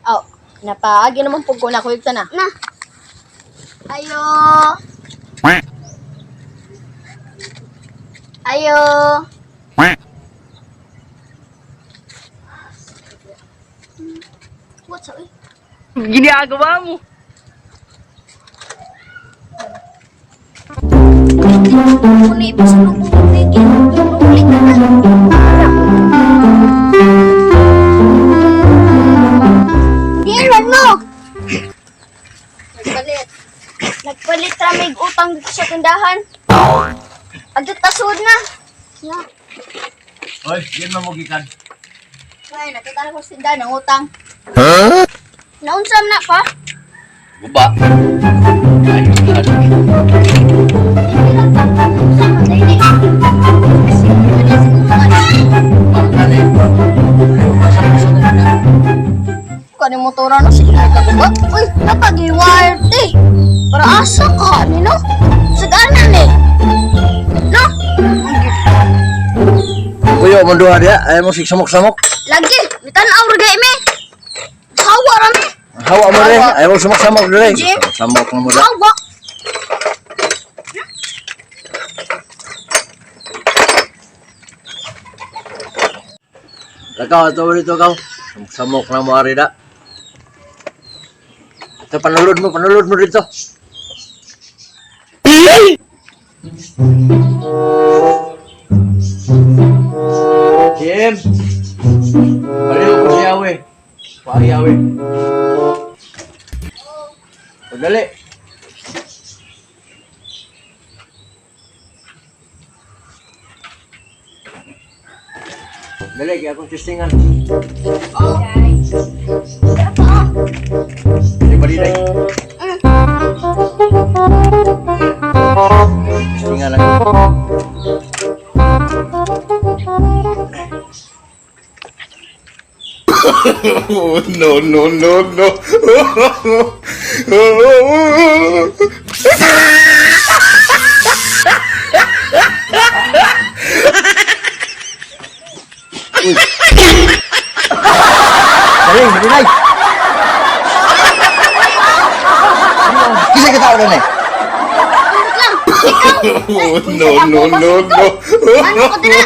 Oh, napaagi naman pug ko na kuyog na. Na. Ayo. Ayo. What's up? Eh? Ginagawa mo. Kung ipasulong ko tigil, ulit na na. Diyan mo! Nagpalit. Nagpalit ramig utang dito sa tindahan. Agad tasod na. Ya. Hoy, diyan mo gikan. Ay, nakita na ko sa tindahan ng utang. Naunsam na pa? Guba. Ay, Kani motora no sige nagkaguba. Uy, napag-wire Para asa ka, ni no? Sagana ni. No? Kuyo mo duha diha, ay mo samok-samok. Lagi, mitan-aw ra gay mi. Hawa ra mi. Hawa mo rin, ay mo samok-samok dire. Jim? Samok na mo da. Hawa. Lakaw ato dito kaw. Samok na mo ari da. Ito panulod mo dito. Jim! Baliw ko siya, we. Paari, we. Dali. Dali, kaya akong testingan. Dali, baliday. Testingan lang. Oh, no, no, no, no. Dali, baliday. Kisa ka tao na eh. Oh, no, no, no, no. Ano ko dira?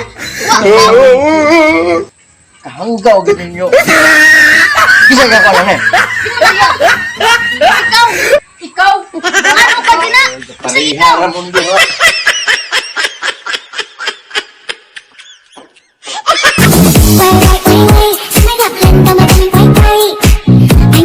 Kahanggaw gid ninyo. Kisa ka tao na eh. Ikaw. Ikaw. Ano ka dira? Pareha ra mong duha. Ikaw.